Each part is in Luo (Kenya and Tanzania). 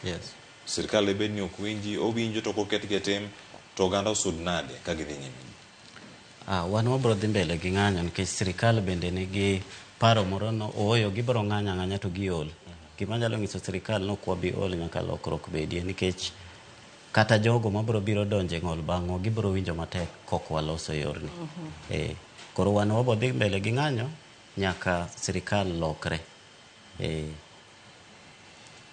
Yes. Sirkal debed ni ok winji, owinjo to ok oketgi e tim, to oganda osud nade ka gidhi nyime? Wan wabro dhi mbele gi ng'anyo nikech sirikal bende nigi paro moro no ooyo gibro ng'anyo ang'anya to giol. Gima anyalo nyiso sirikal ni ok wabi ol nyaka lokruok bedie nikech kata jogo mabro biro donjo e ng'ol bang'wa gibro winjo matek kok waloso yorni. Koro wan wabo dhi mbele gi ng'anyo nyaka sirikal lokre.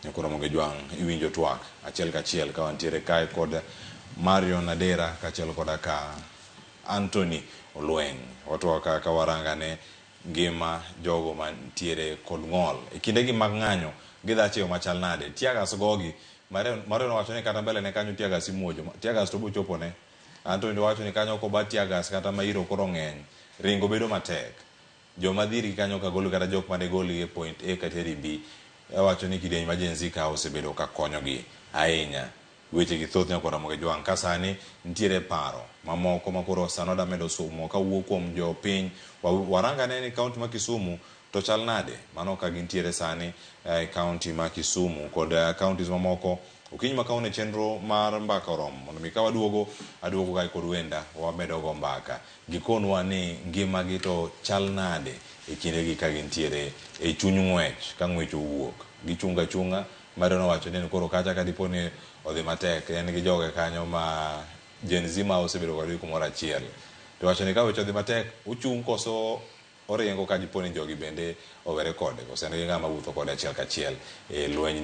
Nyakoro Ramogi Jwang' iwinjo twak achiel kachiel ka wantiere kae kod Marion Adera kaachiel koda ka Anthony Olweny. Watwak ka ka warangane ngima jogo mantiere kod ng'ol. E kindegi mag ng'anyo gidhach e yo machal nade? Teargas gogi. Marion owacho ni kata mbele ne kanyo teargas imuojo. Teargas to bochopone. Anthony to wacho ni kanyo ok oba teargas kata ma iro koro ng'eny. Ringo bedo matek. Joma dhiri kanyo ka golo kata jok mane goli e point A kateri B. Wacho ni kidieny ma Gen Z ka osebedo ka konyogi ahinya. Weche gi thoth nyakoro Ramogi Jwang' ka sani nitiere paro mamoko ma koro sani wada medo somo kawuok kuom jopiny. Warangane ni kaunti ma Kisumu to chal nade? Mano ka gintiere sani e kaunti ma Kisumu kod counties mamoko. Okinyi ma kawuono e chenro mar mbaka oromo mondo mi ka waduogo aduogo kae kod wenda wamedo go mbaka. Gikonwa ni ngimagi to chal nade e kindegi ka gintiere e chuny ng'wech ka ng'wech owuok. Gichungo achunga. Marion owacho ni koro kacha ka dipo ni odhi matek en gi joge kanyo ma Gen Z ma osebedo kodgi kumoro achiel. To wacho ni ka weche odhi matek ochung' koso oringo ka dipo ni jogi bende owere kode koso en gi ng'ama wuotho kode achiel kachiel e lweny.